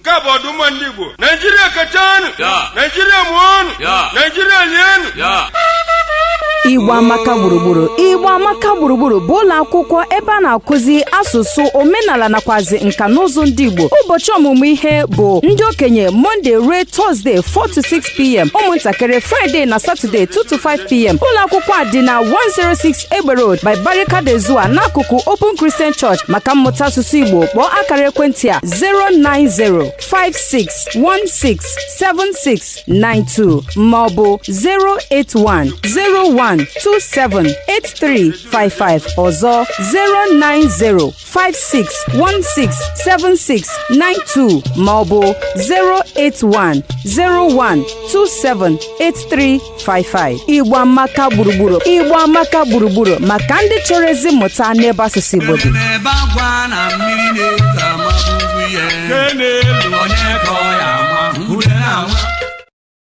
Nke a bụ ọdụmma ndị Igbo. Naijiria kachanụ! Naijiria mụọnụ! Naijiria lienụ! Igbo Amaka Gburugburu. Igbo Amaka Gburugburu bụ ụlọ akwụkwọ ebe a na-akụzi asụsụ, omenala nakwazi nka na ụzụ ndị Igbo. Ụbọchị ọmụmụ ihe bụ ndị okenye Monday ruo Thursday 4 to 6 p.m., ụmụntakịrị Friday na Saturday 2 to 5 p.m. Ụlọ akwụkwọ a dị na 106 Egbe Road by Barika de Zua, n'akụkụ Open Christian Church. Maka mmụta asụsụ Igbo, kpọọ akara ekwentị a: 09056167692 maọbụ 08101278355. Ọzọ, 09056167692 maọbụ 08101278355. Igbo Amaka Gburugburu, Igbo Amaka Gburugburu, maka ndị chọrọ ezi mmụta n'ebe asụsụ Igbo dị. Ebe akwa na mmiri na-ezo amabugbu ya. Onye